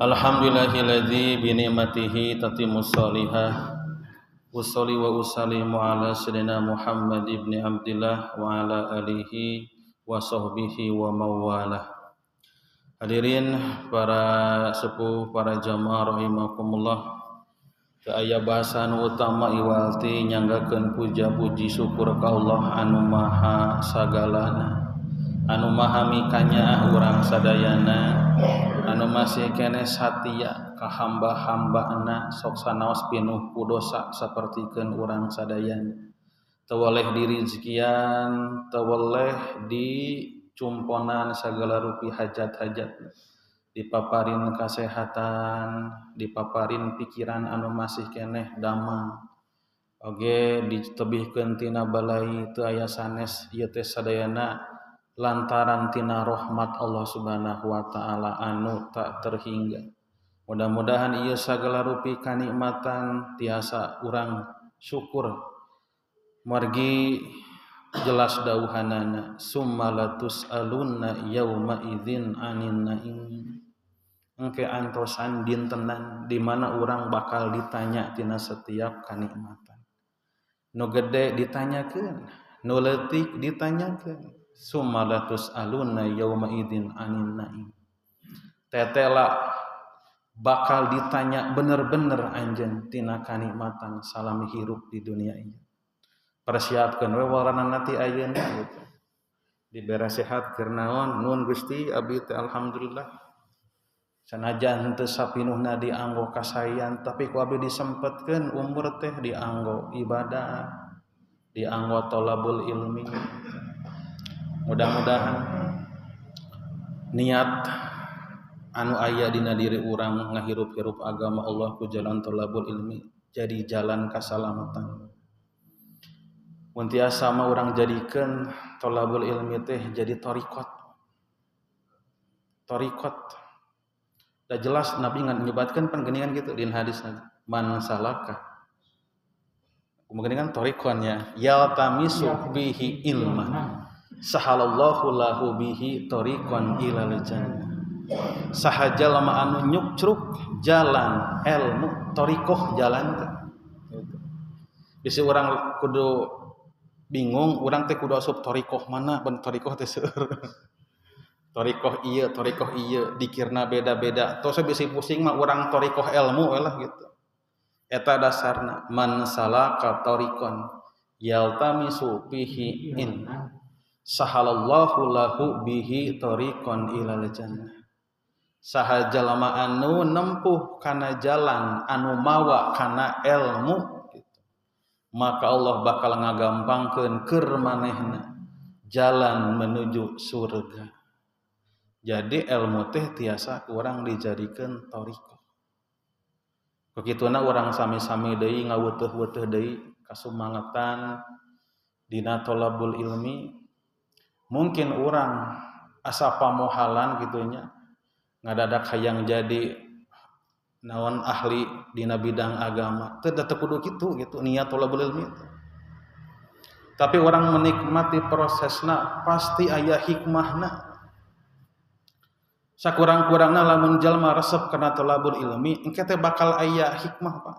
Alhamdulillahilladzi bi ni'matihi tatimmus sholihah. Usholli wa usallimu ala sayyidina Muhammad ibni Abdillah wa ala alihi wa sahbihi wa mawalah. Hadirin para sepuh, para jamaah rahimakumullah. Teu aya bahasa nu utama iwalti nyanggakeun puja puji syukur ka Allah anu maha sagalana, anu maha mikanyaah urang sadayana, anu masih keneh satia ka hamba-hambana sok sanaos pinuh ku dosa sapertikeun urang sadayana. Teu weleh dirizkian, teu weleh dicumponan sagala rupi hajat-hajat, dipaparin kasehatan, dipaparin pikiran anu masih keneh damang, oge ditebihkeun tina balai teu aya sanes. Ieu teh sadayana lantaran tina rahmat Allah Subhanahu wa taala anu tak terhingga. Mudah-mudahan ieu sagala rupi kanikmatan tiasa urang syukur. Margi jelas dawuhanana, summa latus'alunna yauma idzin 'anin na'im. Engke antosan dintenan di mana urang bakal ditanya tina setiap kanikmatan. Nu gede ditanyakeun, nu leutik ditanyakeun. Summa latus'alunna yauma idzin 'anin na'im. Tetela bakal ditanya bener-bener anjeun tina kanikmatan salami hirup di dunia ini. Persiapkeun we warana nanti ayeuna gitu. Dibere sehat keur naon? Nun Gusti abdi teh alhamdulillah. Sanajan henteu sapinuhna dianggo kasayan, tapi ku abdi disempetkeun umur teh dianggo ibadah, dianggo thalabul ilmi. Mudah-mudahan niat anu aya dina diri urang ngahirup-hirup agama Allah ku jalan thalabul ilmi jadi jalan kasalamatan. Mun tiasa mah urang jadikeun thalabul ilmi teh jadi thariqat. Thariqat. Da jelas Nabi nyebatkeun pan geuningan gitu dina hadis Nabi, man salaka. Kumaha geuningan thariqannya yaltamisu bihi ilma sahalallahu lahu bihi thariqan ilal jannah. Saha jalma anu nyukcruk jalan ilmu thariqah jalan teh. Gitu. Bisi urang kudu bingung, urang teh kudu asup thariqah mana, ben thariqah teh seueur. Thariqah ieu, thariqah ieu, dikirna beda-beda. Tos bisi pusing mah urang thariqah ilmu we lah gitu. Eta dasarna man salaka thariqan yaltamisu fihi ilma sahalallahu lahu bihi thariqan ilal jannah. Saha jalma anu nempuh kana jalan anu mawa kana ilmu gitu, maka Allah bakal ngagampangkeun keur manehna jalan menuju surga. Jadi ilmu teh tiasa urang dijadikeun thariqah. Kukituna urang sami-sami deui ngaweutuh-weutuh deui kasumangetan dina thalabul ilmi. Mungkin urang asa pamohalan gitunya ngadadak hayang jadi naon ahli dina bidang agama, teu teu kudu kitu gitu niat thalabul ilmi teh. Tapi orang menikmati prosesna pasti aya hikmahna. Sakurang-kurangna lamun jalma resep kana thalabul ilmi engke teh bakal aya hikmah, Pak.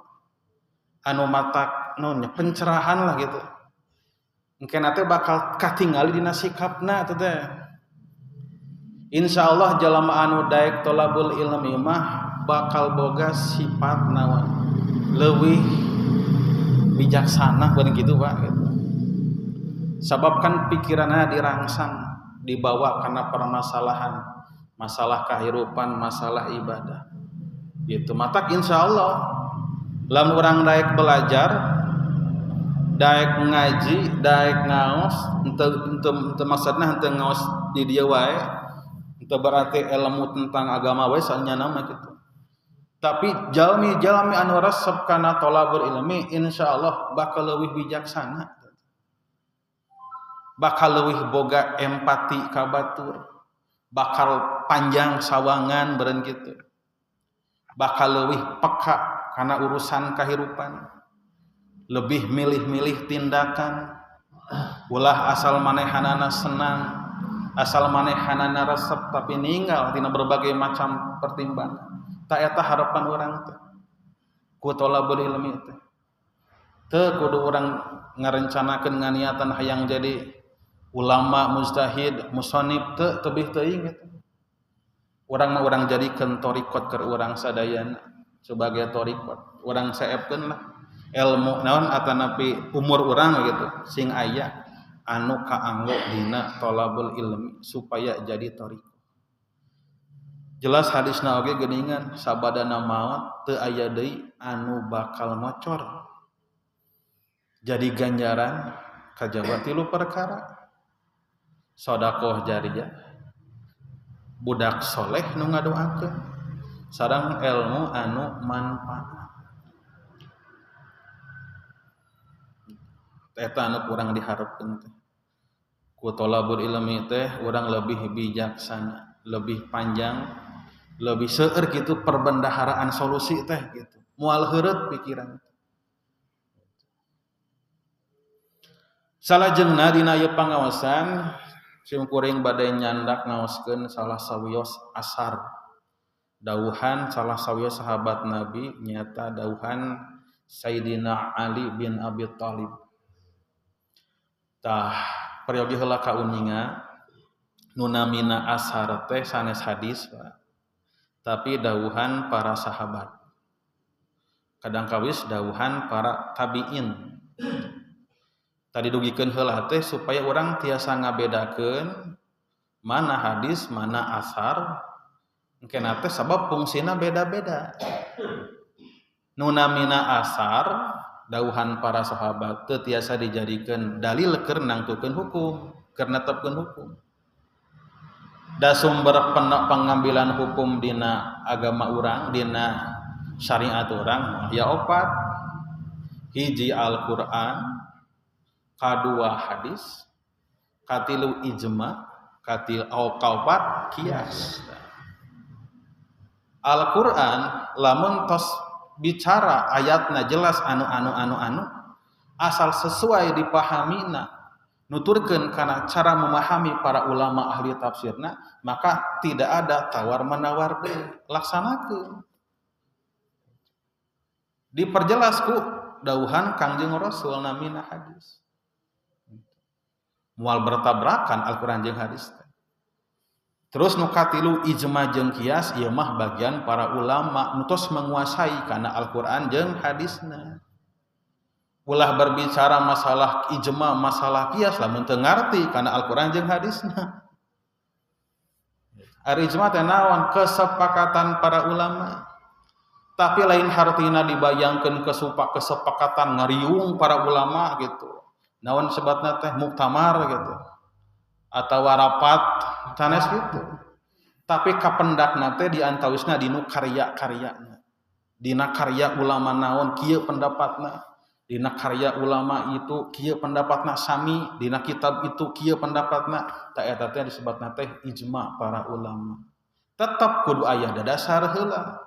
Anu matak naon nya pencerahan lah gitu. Engke teh bakal katingali dina sikapna teh teh. Insyaallah jalma anu daek thalabul ilmi mah bakal boga sifat naon leuwih bijaksana beun gitu, Pak gitu. Sabab kan pikiranna dirangsang dibawa karena permasalahan, masalah kehidupan, masalah ibadah gitu. Matak insyaallah lamun urang daek belajar, daek ngaji, daek ngaos, henteu henteu henteu maksudna henteu ngaos di dieu wae, henteu berarti ilmu tentang agama wae sanyana mah gitu. Tapi jalmi-jalmi anu resep kana thalabul ilmi insyaallah bakal leuwih bijaksana, bakal leuwih boga empati ka batur, bakal panjang sawangan beureun kitu, bakal leuwih peka kana urusan kahirupan, lebih milih-milih tindakan, ulah asal manehanana senang, asal manehanana resep tapi ninggal tina berbagai macam pertimbangan. Ta eta harapan urang teh. Ku thalabul ilmi teh. Teu kudu urang ngarencanakeun nganiatan hayang jadi ulama mujtahid, musannif teu tebih teuing eta. Urang mah urang jadikeun thariqat keur urang sadayana sebagai thariqat. Urang seepkeun lah ilmu naon atanapi umur urang gitu sing aya anu kaanggo dina thalabul ilmi supaya jadi thariqat. Jelas hadisna oge geuningan sabadana maot teu aya deui anu bakal ngocor. Jadi ganjaran kajaba tilu perkara. Sedekah jariyah, budak soleh nu ngadoakeun, sareng ilmu anu manfaat. Eta anu kurang diharapkeun teh. Ku thalabul ilmi teh urang lebih bijaksana, lebih panjang, lebih seueur gitu perbendaharaan solusi teh gitu. Moal heureut pikiran. Salajengna dina ieu pangaosan sim kuring bade nyandak ngaoskeun salah sawios asar. Dauhan salah sawios sahabat Nabi nyata dauhan Sayyidina Ali bin Abi Thalib. Tah peryogi heula kauninga nu namina asar teh sanes hadis Pak. Tapi dauhan para sahabat. Kadang kawis dauhan para tabiin. Tadi dugikeun heula teh supaya urang tiasa ngabedakeun mana hadis, mana asar. Engkena teh sabab fungsina beda-beda. Nu namina asar dauhan para sahabat teu tiasa dijadikeun dalil keur nangtukeun hukum, keur netepkeun hukum. Da sumber pengambilan hukum dina agama urang, dina syariat urang ya opat. Hiji Al-Qur'an, kadua hadis, katilu ijma, katil au kaopat kias. Al-Qur'an lamun tos bicara ayatna jelas anu anu anu anu asal sesuai dipahamina nuturkeun kana cara memahami para ulama ahli tafsirna, maka tidak ada tawar menawar deui, laksanakeun. Diperjelas ku dauhan Kangjeng Rasul namina hadis. Moal bertabrakan Al-Qur'an jeung hadis. Terus nu katilu ijma jeung kias ieu mah bagian para ulama nu tos menguasai kana Al-Qur'an jeung hadisna. Ulah berbicara masalah ijma, masalah kias lamun teu ngarti kana Al-Qur'an jeung hadisna. Ari ijma teh naon? Kesepakatan para ulama. Tapi lain hartina dibayangkeun kesepakatan ngariung para ulama gitu. Naon sebatna teh muktamar gitu. Atau rapat sanes gitu. Tapi kapendakna teh diantawisna dinu karya-karyana. Dina karya ulama naon kieu pendapatna. Dina karya ulama itu kieu pendapatna sami, dina kitab itu kieu pendapatna, ta eta teh disebutna teh ijma para ulama. Tetap kudu aya dasar heula.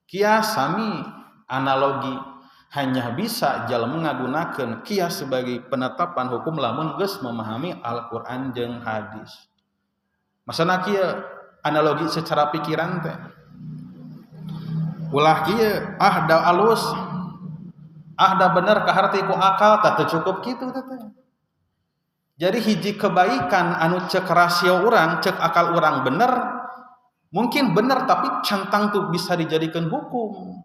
Kias sami analogi hanya bisa jalma ngagunakeun kias sebagai penetapan hukum lamun geus memahami Al-Qur'an jeung hadis. Masana kieu analogi secara pikiran teh. Ulah kieu ah da alus, ah da bener kaharti ku akal tah teu cukup kitu teh. Jadi hiji kebaikan anu cek rasio urang, cek akal urang bener, mungkin bener tapi centang tuh bisa dijadikan hukum.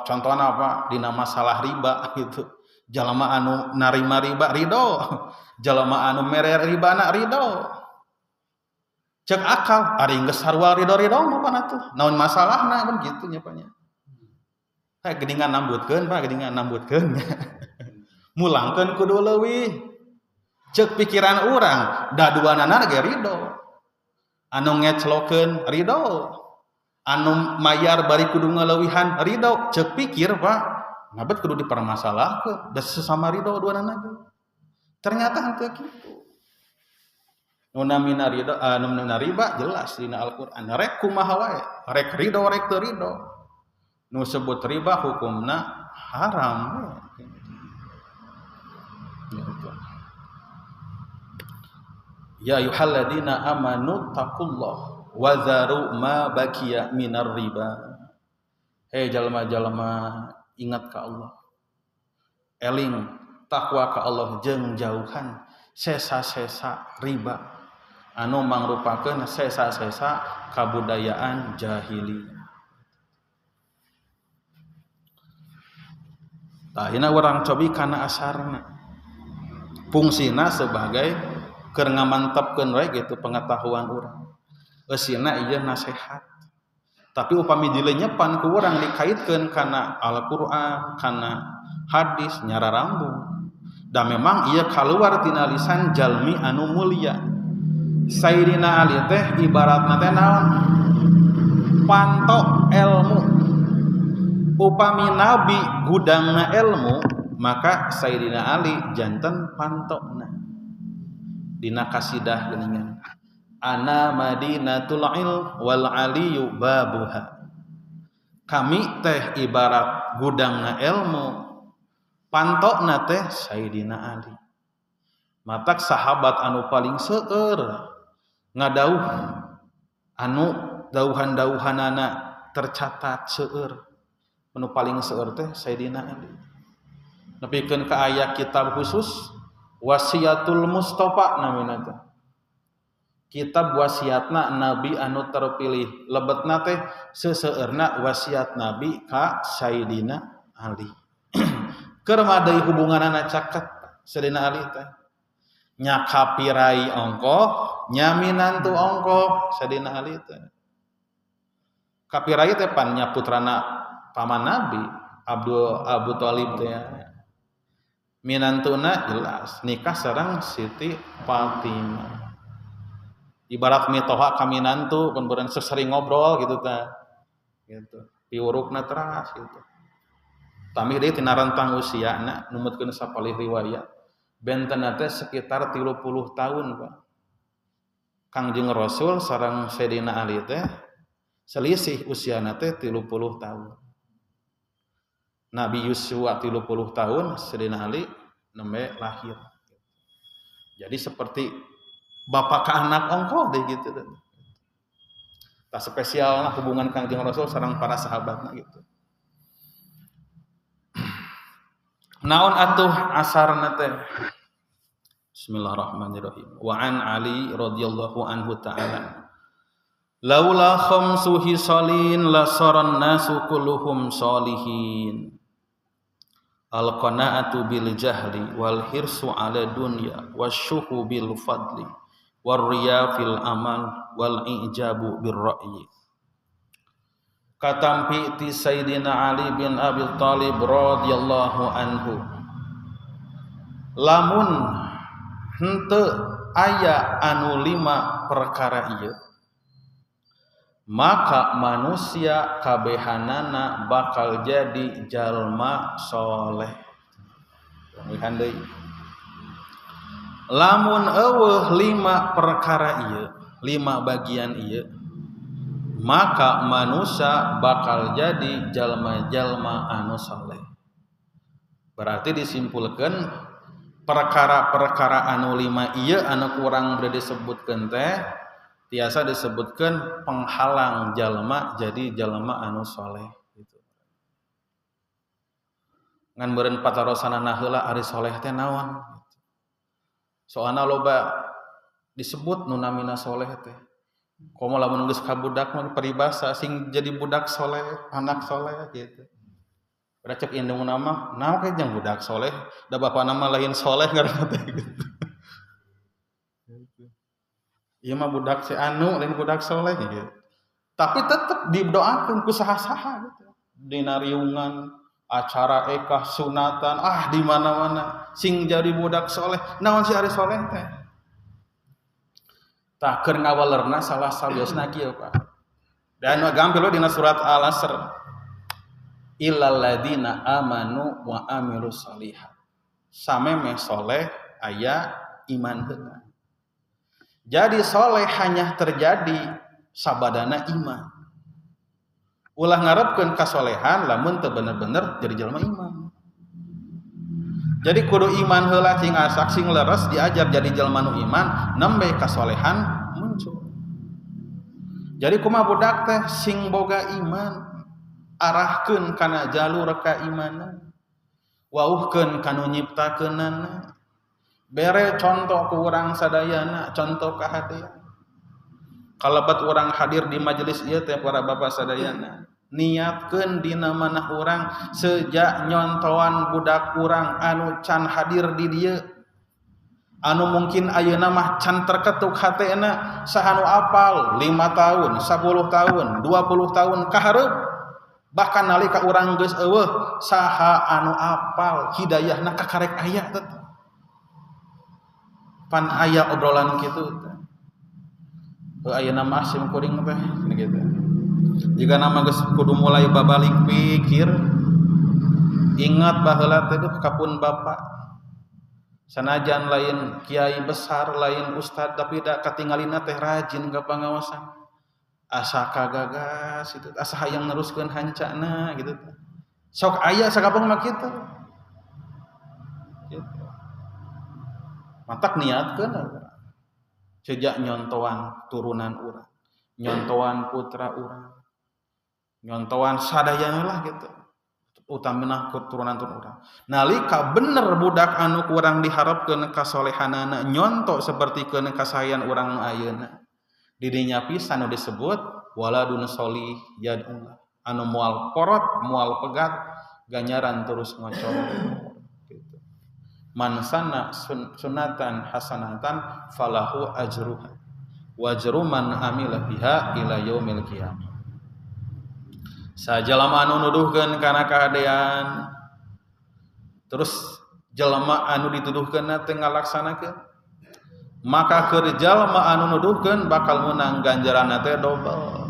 Contohnya apa? Dina masalah riba gitu. Jalma anu narima riba ridho, jalma anu mere riba na ridho. Cek akal, ari geus sarua ridho-ridho mah pan atuh. Naon masalahna kan gitu nya Pak nya. Kayak geuningan nambutkeun Pak, geuningan nambutkeun. Mulangkeun kudu leuwih. Cek pikiran urang, da duanana ge ridho. Anu ngeclokeun ridho. Anu mayar bari kudu ngaleuwihan ridho. Cek pikir Pak, ngabet kudu dipermasalahkeun, da sesama ridho duanana ge. Ternyata henteu kitu. Nu namina ridho, nu namina riba jelas dina Al-Qur'an. Rek kumaha wae, rek ridho rek teu ridho. Nu sebut riba hukumna haram. Ya ayyuhalladzina amanu taqullah. wa dharu ma baqiya minar riba. Hei jalma-jalma, ingat ka Allah, eling takwa ka Allah jeung jauhan sesa-sesa riba anu mangrupakeun sesa-sesa kabudayaan jahiliyah. Tah ayeuna urang cobi kana asarna, fungsina sebagai keur ngamantepkeun we gitu pengetahuan urang. Eusina ieu nasehat. Tapi upami dilenyepan ku urang dikaitkeun kana Al-Qur'an, kana hadis nyara rambung. Da memang ieu kaluar tina lisan jalmi anu mulia. Sayyidina Ali teh ibaratna teh naon? Pantok ilmu. Upami nabi gudangna ilmu, maka Sayyidina Ali janten pantokna. Dina kasidah geuningan. Ana madinatul ilm wal aliyu babuha. Kami teh ibarat gudangna ilmu, pantokna teh Sayyidina Ali. Matak sahabat anu paling seueur ngadauh, anu dauhan-dauhanana tercatat seueur, anu paling seueur teh Sayyidina Ali. Nepikeun ka aya kitab khusus Wasiatul Mustafa namina teh. Kitab wasiatna Nabi anu terpilih, lebetna teh seseueurna wasiat Nabi ka Sayyidina Ali. Keur madai hubunganana caket Sayyidina Ali teh. Nya kapirai ongkoh, nya minantu ongkoh Sayyidina Ali teh. Kapirai teh pan nya putrana paman Nabi Abu Thalib teh. Minantuna jelas nikah sareng Siti Fatimah. Ibarat mitoha kaminantu pun beureun sesering ngobrol gitu tah. Gitu. Piurukna teras gitu. Tami deui tina rentang usiana numutkeun sapalih riwayat. Bentenna teh sekitar 30 tahun, Pak. Kangjeng Rasul sareng Sayyidina Ali teh selisih usiana teh 30 tahun. Nabi Yusuf 30 tahun, Sayyidina Ali nembe lahir. Jadi seperti bapak ke anak ongkoh deh gitu. Tak spesial lah hubungan Kangjeng Rasul sareng para sahabatna gitu. Naon atuh asarna teh? Bismillahirrahmanirrahim. Wa an Ali radhiyallahu anhu ta'ala. Laula khamsu hisalin lasaran nasu kulluhum salihin. Al-qana'atu bil jahli wal hirsu ala dunya wasyuhu bil fadli war riya fil amal wal i'jabu bir ra'yi. Katampi ti Sayyidina Ali bin Abi Thalib radhiyallahu anhu, lamun henteu aya anu lima perkara ieu, maka manusia kabehanana bakal jadi jalma soleh. Deui. Lamun eueuh lima perkara ieu, lima bagian ieu, maka manusia bakal jadi jalma-jalma anu soleh. Berarti disimpulkan perkara-perkara anu lima ieu anu kurang bade disebutkeun teh tiasa disebutkan penghalang jalma jadi jalma anu soleh gitu. Ngan meureun patarosanana heula ari soleh teh naon gitu. Soalna loba disebut nu namina soleh teh. Komo lamun geus ka budak mah peribahasa sing jadi budak soleh, anak soleh gitu. Udah cek indung nama, naon ke jeung budak soleh, da bapana mah lain soleh ngaranna teh gitu. Ieu mah budak si anu lain budak soleh gitu. Tapi tetep didoakeun ku saha-saha gitu. Dina riungan, acara ekah sunatan, ah di mana-mana sing jadi budak soleh. Naon si ari soleh teh? Tah keur ngawalerna salah sawiosna kieu Pak. Dan gampil we dina surat Al-Asr. Illal ladina amanu wa amilus solihat. Samemeh soleh aya iman heula. Jadi soleh hanya terjadi sabadana iman. Ulah ngarepkeun kasolehan lamun teu bener-bener jadi jelema iman. Jadi kudu iman heula cing asak sing leres diajar jadi jelema nu iman, nembe kasolehan muncul. Jadi kumaha budak teh sing boga iman, arahkeun kana jalur kaimanan, wauhkeun kanu nyiptakeunana, bere contoh ku urang sadayana, contoh kahadean. Kalabat urang hadir di majelis ieu teh para bapak sadayana, niatkeun dina manah urang sejak nyontoan budak urang anu can hadir di dieu, anu mungkin ayeuna mah can terketuk hatena, saha nu apal 5 tahun, 10 tahun, 20 tahun kahareup, bahkan nalika urang geus eueuh saha anu apal hidayahna kakarek aya teh. Pan aya obrolan kitu teh. Ayeuna mah sim kuring teh gitu. Jika nama geus kudu mulai babalik pikir, ingat baheula teh duh kapun bapak. Sanajan lain kiai besar, lain ustad, tapi da katingalina teh rajin ka pangaosan. Asa kagagas itu, asa hayang neruskeun hancana gitu teh. Sok aya sakabeng mah kitu. Gitu. Matak niatkeun sejak nyontoan turunan urang, nyontoan putra urang, nyontoan sadayana lah gitu. Utamina keturunan urang. Nalika bener budak anu kurang diharapkeun kasolehanana nyonto sapertikeun kasayan urang nu ayeuna. Didinya pisan nu disebut waladun sholih yad'ullah. Anu moal porot, moal pegat, ganjaran terus ngocor gitu. Man sanna sunatan hasanatan falahu ajruha wa ajru man amila biha ila yaumil qiyamah. Sajalma anu nuduhkeun kana kahadean, terus jelema anu dituduhkeun teh ngalaksanakeun, maka keur jalma anu nuduhkeun bakal meunang ganjaranna teh dobel.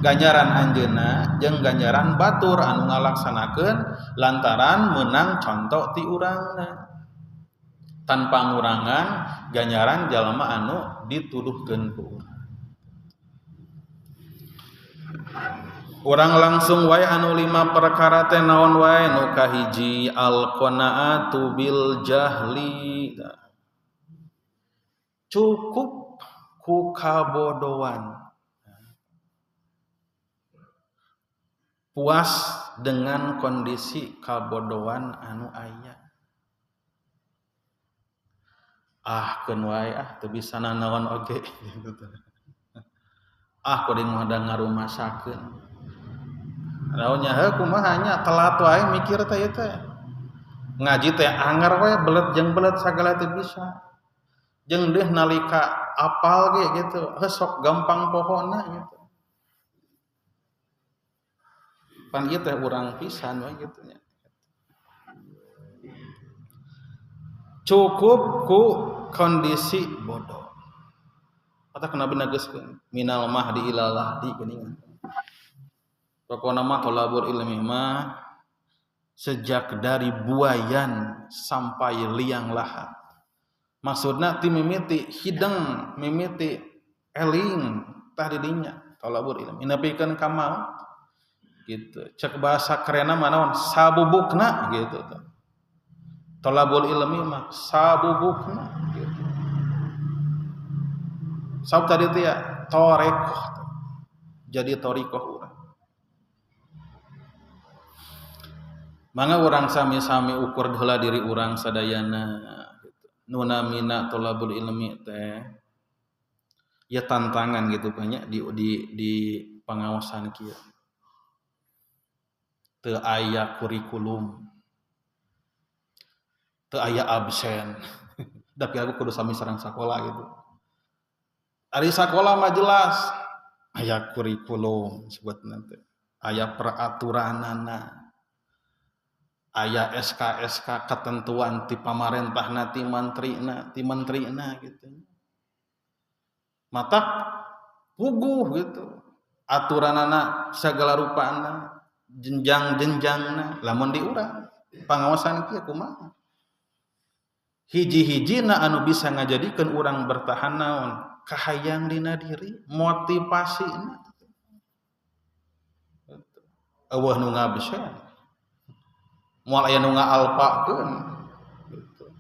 Ganjaran anjeunna jeung ganjaran batur anu ngalaksanakeun lantaran meunang contoh ti urangna. Tanpa ngurangan ganjaran jalma anu dituduhkeun ku urang. Urang langsung wae anu 5 perkara teh naon wae nu kahiji al-qanaatu bil jahli. Cukup ku kabodohan. Puas dengan kondisi kabodohan anu aya. Ah keun wae ah teu bisa nanaon oge gitu. Ah kuring mah da ngarumasakeun. Naonnya heuh kumaha nya telat wae mikir teh ieu teh. Ngaji teh anger wae belet jeung belet sagala teh bisa. Jeung deuh nalika apal ge gitu, heuh sok gampang pohona gitu. Pan ieu teh urang pisan we gitu nya. Cukup ku kondisi bodoh. Kata kena benageuskeun minal mahdi ilal lahdi geuningan. Pokona mah thalabul ilmi mah sejak dari buayan sampai liang lahat. Maksudna ti mimiti hideng, mimiti eling tah di dinya thalabul ilmi. Nepikeun ka maut gitu. Cek bahasa kerenna mah naon? Sabubukna gitu tah. Thalabul ilmi mah sabubukna gitu. Sabab tadi teh ya tarekoh. Jadi tarekoh urang. Mangga urang sami-sami ukur heula diri urang sadayana gitu. Nu namina thalabul ilmi teh ya tantangan gitu banyak di pengawasan kieu. Teu aya kurikulum, teu aya absen. Tapi aku kudu sami sareng sakola gitu. Ari sakola mah jelas aya kurikulum sebutna teh, aya peraturanana, aya SK-SK ketentuan ti pamarentahna ti mantrina gitu. Matak puguh gitu. Aturanana segala rupana, jenjang-jenjangna lamun di urang pangawasan kieu kumaha? Hiji-hijina anu bisa ngajadikeun urang bertahan naon? Kahayang dina diri, motivasina. Eueuh nu ngabsen. Moal aya nu ngaalpakeun gitu.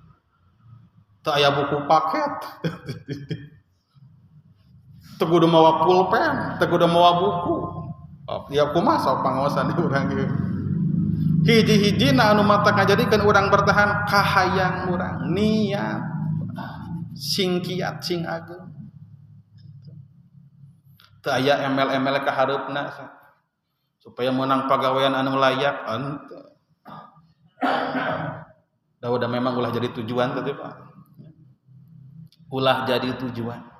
Teu aya buku paket. Teu kudu mawa pulpen, teu kudu mawa buku. Ya kumaha sok pangaosan di urang ieu. Hiji-hijina anu mata ngajadikeun urang bertahan kahayang urang, niat sing kiat sing ageng. Teu aya ML-ML ka hareupna supaya menang pagawean anu layak henteu. Da udah memang ulah jadi tujuan teh Pak. Ulah jadi tujuan.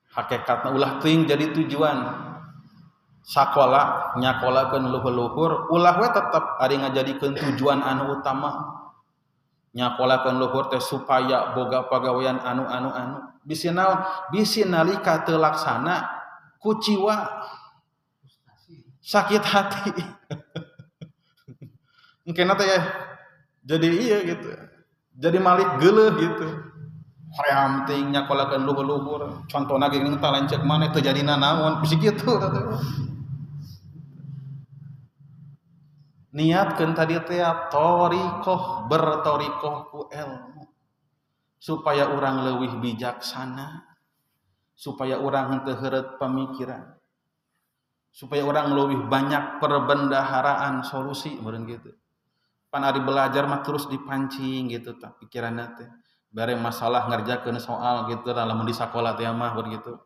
Hakikatna ulah teuing jadi tujuan. Sakola nyakolakeun luhur-luhur ulah we tetep ari ngajadikeun tujuan anu utama. Nyakolakeun luhur teh supaya boga pagawean anu anu anu. Bisi naon? Bisi nalika teu laksana kuciwa sakit hati. Mungkin teh ya jadi iya gitu. Jadi malik geuleuh gitu. Hoream teuing nyakolakeun luhur-luhur. Contona geuning tah lanceuk maneh teu jadina naon bisi kitu. Niatkeun tadi teh thariqah berthariqah ku ilmu supaya urang leuwih bijaksana, supaya urang henteu heureut pamikiran, supaya urang leuwih banyak perbendaharaan solusi meureun kitu. Pan ari belajar mah terus dipancing gitu tah pikiranna teh. Bare masalah ngerjakeun soal gitu lah lamun di sakola teh mah begitu.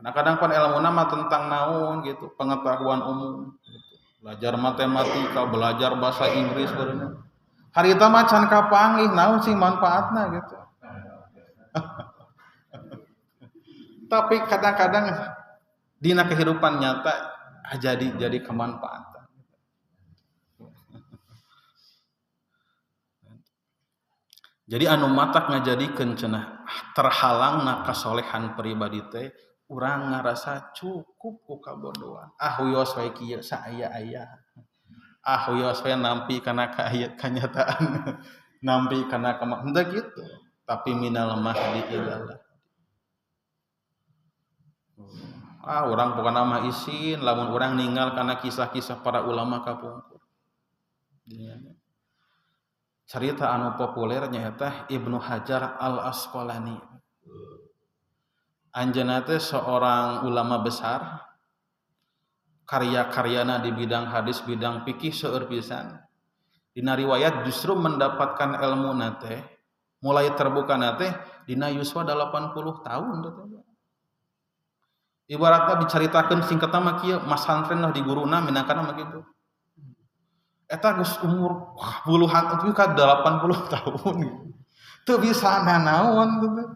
Nah kadang pan ilmuna mah tentang naon gitu, pengetahuan umum gitu. Belajar matematika, belajar bahasa Inggris barunya. Harita mah can kapanggih naon sih manfaatna gitu. Tapi kadang-kadang dina kehidupan nyata jadi kemanfaatan. Jadi anu matak ngajadikeun cenah terhalangna kasolehan pribadi teh urang ngarasa cukup ku kabodohan. Ah wios we kieu saaya-aya. Ah wios we nampi kana kanyataan. Nampi kana henteu kitu. Tapi minal mahdi ilallah. Ah urang pokona mah isin lamun urang ninggal kana kisah-kisah para ulama kapungkur. Cerita anu populer nyaeta Ibnu Hajar Al-Asqalani. Anjeunna teh seorang ulama besar, karya-karyana di bidang hadis, bidang fikih seueur pisan. Dina riwayat justru mendapatkan ilmu teh mulai terbuka teh dina yuswa 80 tahun teh. Ibaratnya dicaritakeun singkatna mah kieu, masantren lah di guruna minangkana mah kitu. Eta geus umur puluhan itu ka 80 tahun. Teu bisa nanaon teh.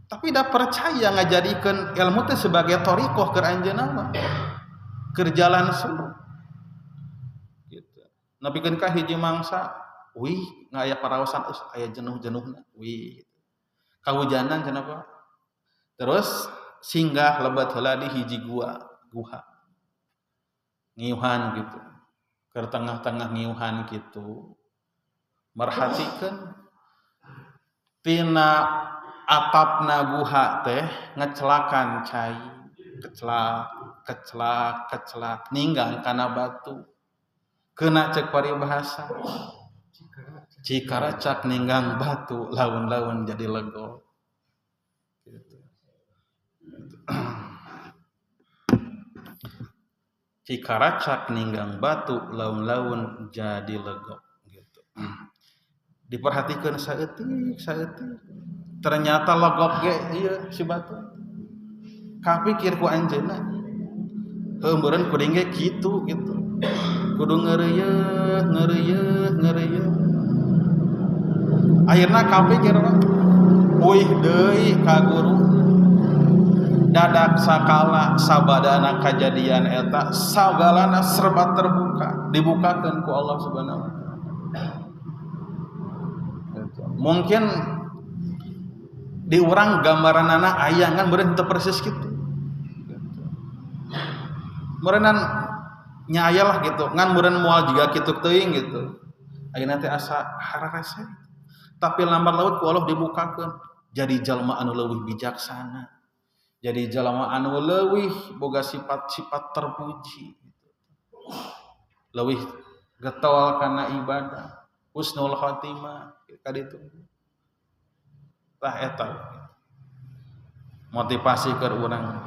Tapi dah percaya ngajadikeun ilmu teh sebagai thariqah keur anjeunna mah. Keur jalan suluk. Gitu. Nepikeun ka hiji mangsa, wih ngaya paraosan geus aya jenuh-jenuhna, wih gitu. Kahujanan cenah Pak. Terus singgah lebat heula di hiji gua, guha. Ngiuhan gitu. Keur tengah-tengah ngiuhan gitu. Merhatikeun tina atapna guha teh ngecelakan cai, kecelak, kecelak, kecelak, ninggang kana batu. Kena cek paribahasa. Cikaracak ninggang batu, laun-laun jadi lego. Gitu. Cikaracak ninggang batu, laun-laun jadi lego. Gitu. Diperhatikan saeutik, saeutik. Ternyata logok ge ieu si batu. Kapikir ku anjeunna. Heuh meureun kuring ge kitu gitu. Kudu ngeureuyeuh, ngeureuyeuh, ngeureuyeuh. Akhirna kapikir mah uih deui ka guru. Dadak sakala sabadana kajadian eta sagalana serba terbuka, dibukakeun ku Allah Subhanahu wa taala. Mungkin di urang gambaranana aya ngan meureun teu persis kitu. Meureunnan nya aya lah gitu, ngan meureun moal jiga kitu teuing gitu. Ayeuna teh asa hararese. Tapi lambat laut ku Allah dibukakeun jadi jalma anu leuwih bijaksana. Jadi jalma anu leuwih boga sifat-sifat terpuji gitu. Leuwih getol kana ibadah, husnul khatimah kaditu. Tah eta. Motivasi keur urang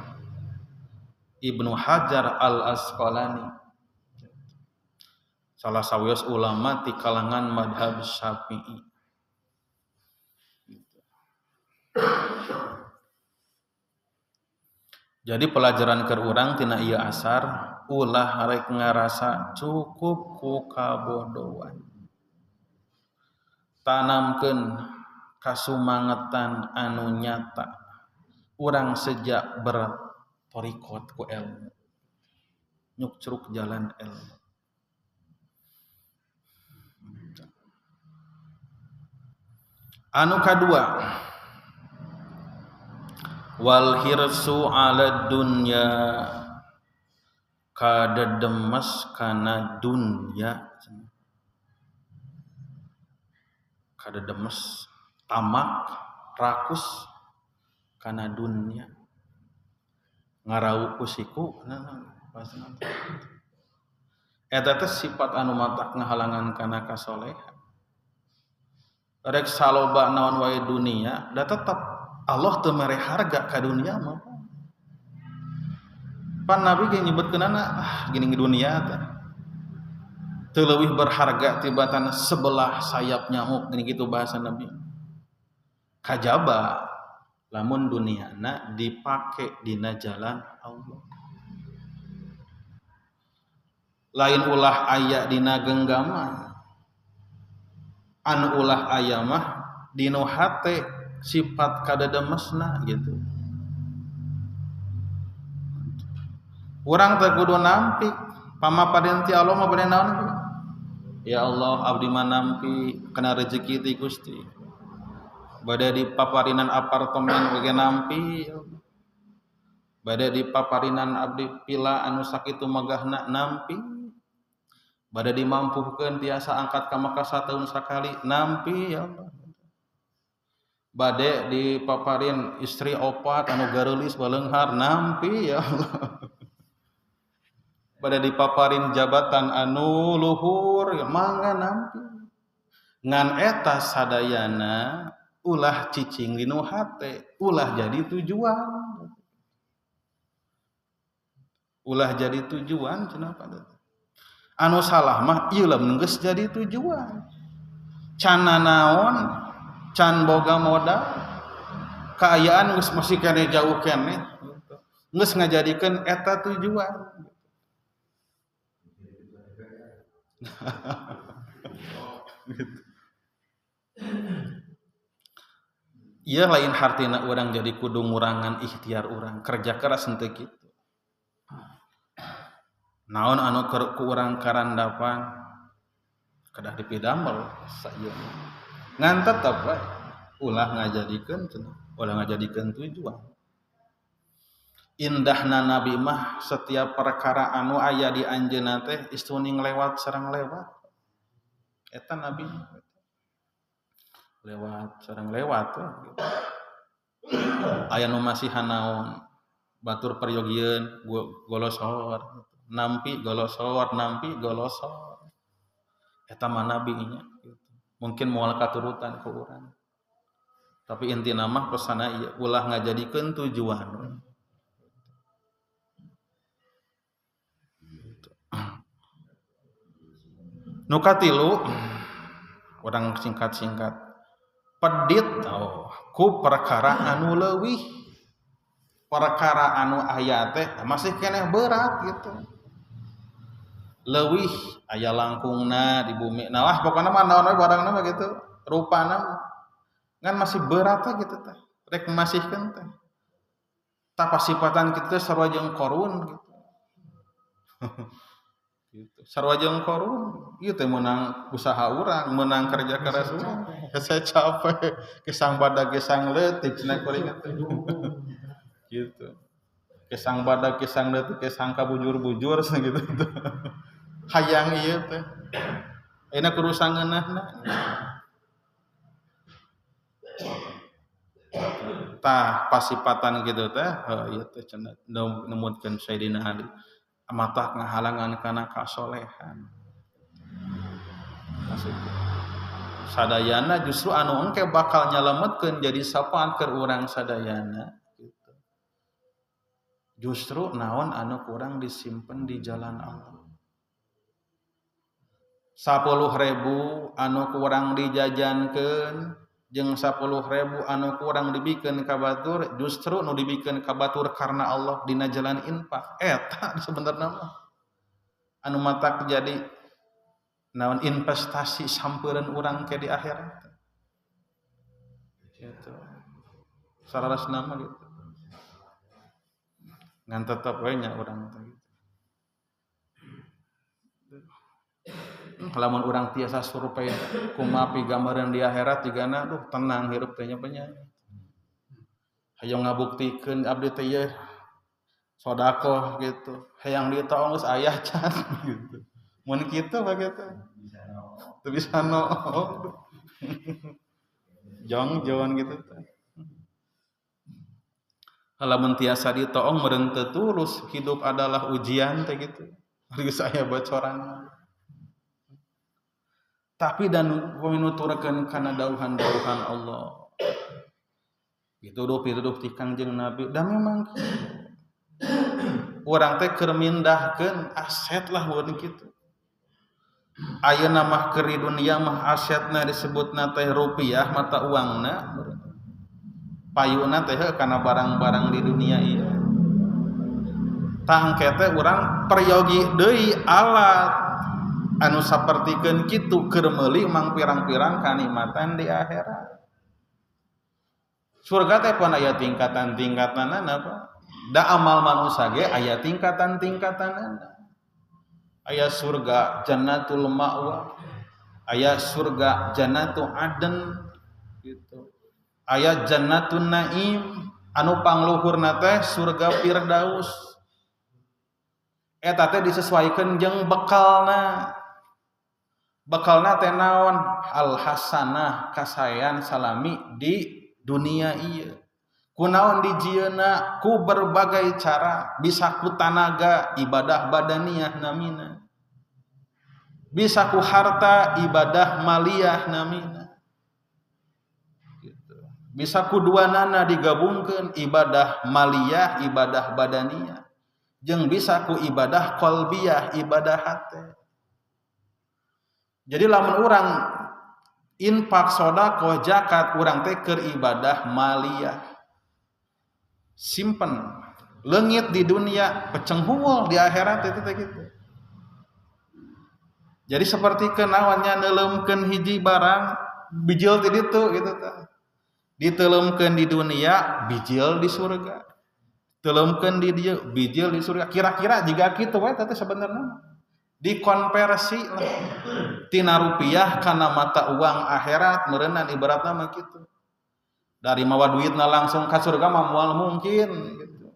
Ibnu Hajar Al-Asqalani salah sawios ulama ti kalangan madhab Syafi'i. Jadi pelajaran keur urang tina ieu asar ulah rek ngarasa cukup ku kabodohan. Tanamkeun kasumangetan anu nyata. Urang sejak bertorikot ku ilmu. Nyukcruk jalan ilmu. Anu kadua, wal hirsu ala dunya, kadedemes kana dunya, kadedemes tamak rakus kana dunya, ngarau ku siku eta teh sifat anu matak ngahalangan kana kasolehan. Rek saloba naon wae dunia da tetep Allah teu mere harga ka dunia mah. Pan Nabi ge nyebutkeunana gini dunia teh teu leuwih berharga tibatan sebelah sayap nyamuk, gini gitu bahasa Nabi. Kajaba lamun duniana dipake dina jalan Allah. Lain ulah aya dina genggaman, anu ulah aya mah dinu hate sifat kadademesna gitu. Urang teh kudu nampik pamapaden ti Allah mah bade naon? Ya Allah abdi mah nampi kana rezeki ti Gusti. Bade di paparinan apartemen oge nampi. Bade di paparinan abdi pila anu sakitu megahna nampi. Bade dimampuhkeun tiasa angkat ka Mekah sataun sakali nampi ya Allah. Bade dipaparin istri opat anu gareulis baleunghar nampi ya Allah. Bade dipaparin jabatan anu luhur ya mangga nampi. Ngan eta sadayana ulah cicing dinu hate, ulah jadi tujuan. Ulah jadi tujuan cenah teh. Anu salah mah ieu lamun geus jadi tujuan. Can nanaon, can boga modal, kaayaan geus masih keneh jauh keneh, geus ngajadikeun eta tujuan. Gitu. Ieu lain hartina urang jadi kudu ngurangan ikhtiar urang, kerja keras henteu kitu. Naon anu ku urang karandapan kedah dipidamel sayeuna. Ngan tetep we ulah ngajadikeun cenah, ulah ngajadikeun tujuan. Indahna Nabi mah setiap perkara anu aya di anjeunna teh istuning lewat sareng lewat. Eta Nabi lewat sareng lewat we gitu. Aya nu masihan naon batur peryogieun golosor. Nampi golosor, nampi golosor. Eta mah nabi nya gitu. Mungkin moal katurutan ku urang. Tapi intina mah pesanna ieu ulah ngajadikeun tujuan. Gitu. Nu katilu urang singkat-singkat. Pedit oh, ku perkara anu leuwih. Perkara anu aya teh masih keneh berat gitu. Leuwih aya langkungna di bumi. Nah lah pokona mah naon we barangna mah gitu, rupana ngan masih berat teh gitu teh. Rek masihkeun teh. Tah pasipatan kitu teh sarua jeung Qarun gitu. Gitu. Sarua jeung Qarun, ieu teh meunang usaha urang, meunang kerja keras urang. Saya capek, kesang badag kesang leutik cenah kuring teh. Gitu. Kesang badag kesang leutik kesang kabujur-bujur gitu. Hayang ieu teh. Ayeuna kudu sangeunahna. Tah pasipatan kitu teh ieu teh cenah nemutkeun Sayyidina Ali. Mata ngahalangan kana kasolehan. Sadayana justru anu engke bakal nyalametkeun jadi syafaat keur urang sadayana gitu. Justru naon anu kurang disimpen di jalan Allah. 10.000 anu kurang dijajankeun jeung 10.000 anu kurang dibikeun ka batur, justru nu dibikeun ka batur karena Allah dina jalan infak. Eta sebenarnya mah anu matak jadi naon investasi sampeureun urang ke di akhirat. Gitu. Sararasna mah gitu. Ngan tetep we nya urang teh gitu. Lamun urang tiasa survei kumaha pigambaran di akhirat jigana duh tenang hirup teh nya nya. Hayang ngabuktikeun abdi teh ieu sedekah gitu. Hayang ditoong geus aya can gitu. Mun kitu bae teh. Teu bisa no. Jong-jong gitu teh. Lamun tiasa ditoong meureun teu tulus hidup adalah ujian teh gitu. Geus aya bocoran. Tapi dan nuturkeun kana dauhan-dauhan Allah. Pituduh-pituduh ti Kangjeng Nabi da memang urang teh keur mindahkeun aset lah mun kitu. Ayeuna mah keur di dunia mah asetna disebutna teh rupiah mata uangna. Payuna teh kana barang-barang di dunia ieu. Tah engke teh urang peryogi deui alat anu sapertikeun kitu keur meuli mang pirang-pirang kanikmatan di akhirat. Surga teh pun aya tingkatan-tingkatanana apa? Da amal manusia ge aya tingkatan-tingkatanana. Aya surga Jannatul Ma'wa, aya surga Jannatu Aden gitu. Aya Jannatun Naim anu pangluhurna teh surga Firdaus. Eta teh disesuaikeun jeung bekalna. Bekalna teh naon? Al hasanah kasaean salami di dunia ieu. Kunaon dijieuna? Ku berbagai cara, bisa ku tanaga ibadah badaniyah namina. Bisa ku harta ibadah maliyah namina. Gitu. Bisa ku duanana digabungkeun ibadah maliyah, ibadah badaniyah. Jeung bisa ku ibadah qalbiyah, ibadah hate. Jadi lamun urang infak sedekah zakat urang teh keur ibadah maliyah. Simpen leungit di dunia, peceng huwul di akhirat itu teh gitu. Jadi seperti kenawannya neuleumkeun hiji barang bijil ti ditu gitu tah. Diteuleumkeun di dunia, bijil di surga. Teuleumkeun di dieu, bijil di surga. Kira-kira jiga kitu we teh sebenarnya. Dikonversi lah tina rupiah kana mata uang akhirat meureunnan ibaratna mah kitu. Dari mawa duitna langsung ka surga mah moal mungkin gitu.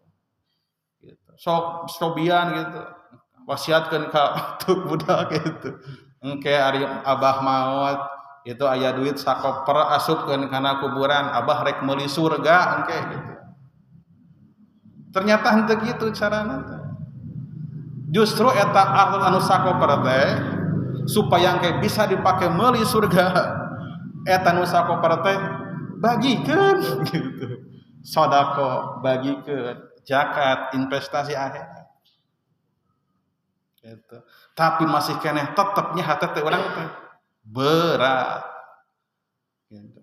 Gitu. Sok sobian gitu. Wasiatkeun ka budak gitu. Engke ari abah maot itu aya duit sakoper asupkeun kana kuburan abah rek meuli surga engke gitu. Ternyata henteu kitu carana teh. Justru eta anu sakoper teh supaya engke bisa dipake meuli surga. Eta nu sakoper teh bagikeun gitu. Sedekah bagikeun, zakat, investasi akhirat. Gitu. Tapi masih keneh tetepnya hate teh urang teh berat. Gitu.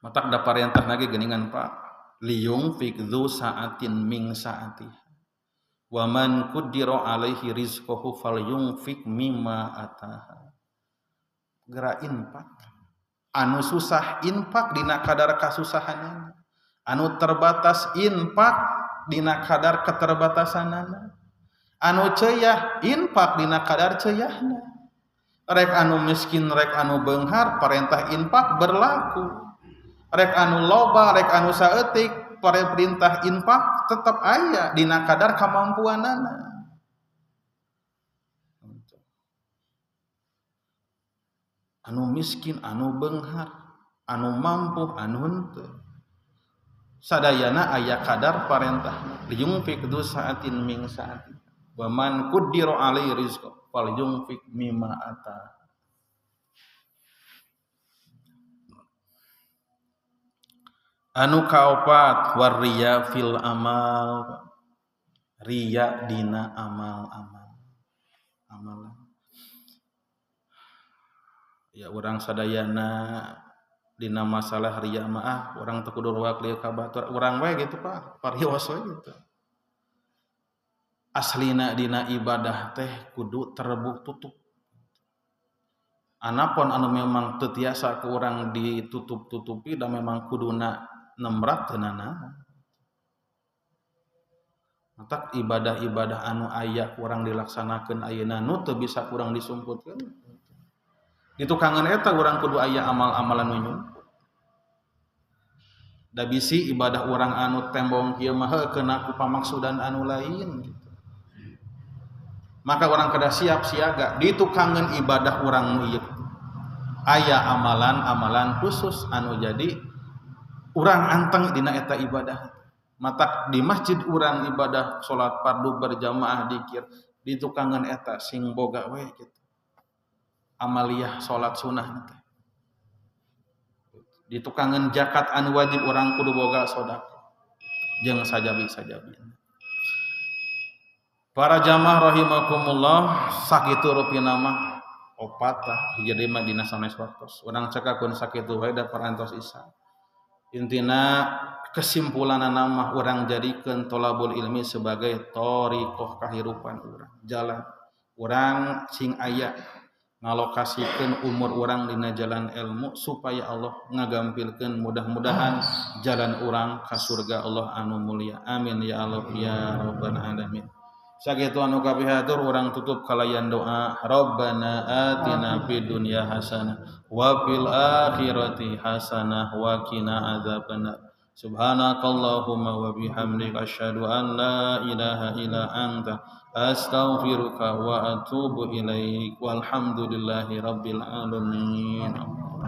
Matak da parentah lagi geuningan Pak. Liyung fikzu sa'atin min sa'ati. Wa man qaddara alaihi rizqahu falyunfik mimma ataha. Gerak infak. Anu susah infak dina kadar kasusahanana. Anu terbatas infak dina kadar keterbatasanana. Anu ceyah infak dina kadar ceyahna. Rek anu miskin rek anu beunghar perintah infak berlaku. Rek anu loba rek anu saeutik perintah infak tetap aya dina kadar kemampuanana. Anu miskin anu beunghar, anu mampu anu henteu. Sadayana aya kadar parentahna. Liyunfik dzu sa'atin min sa'ati. Wa man qaddara alaihi rizqahu falyunfik mimma ata. Anu kaopat warriya fil amal. Ria dina amal-amal. Amalan. Ya urang sadayana dina masalah ria mah ah urang teu kudu ruak lieu ka batur urang we gitu Pak, parios we gitu. Aslina dina ibadah teh kudu terbuk tutup. Anapun anu memang teu tiasa ku urang ditutup-tutupi da memang kuduna nemrat teu nanaon. Matak ibadah-ibadah anu aya kurang dilaksanakeun ayeuna nu teu bisa kurang disumputkeun. Di tukangan eta urang kudu aya amal-amalan nu nyumput. Da bisi ibadah urang anu tembong kieu mah heuh keuna ku pamaksudan anu lain gitu. Maka orang kada siap siaga di tukangan ibadah urang nu ieu. Aya amalan-amalan khusus anu jadi urang anteng dina eta ibadah. Matak di masjid urang ibadah salat fardu berjamaah dikir di tukangan eta sing boga we gitu. Amaliyah salat sunah teh. Di tukangan zakat anu wajib urang kudu boga sedekah jeung sajabi-sajabi. Para jamaah rahimakumullah sakitu rupina mah opat lah hiji deui mah dina sanes waktos. Urang cekakeun sakitu wae da parantos isa. Intina kesimpulanana mah urang jadikeun tolabul ilmi sebagai thariqah kahirupan urang, jalan urang sing aya ngalokasikeun umur urang dina jalan ilmu supaya Allah ngagampilkeun mudah-mudahan jalan urang ka surga Allah anu mulia. Amin ya Allah ya rabbal alamin. Sakitu anu kapihatur urang tutup kalayan doa. Rabbana atina fid dunya hasanah wa fil akhirati hasanah wa qina adzabannar. Subhanakallahumma wa bihamdika asyhadu an la ilaha illa anta astaghfiruka wa atubu ilaik. Walhamdulillahi rabbil alamin. Allah.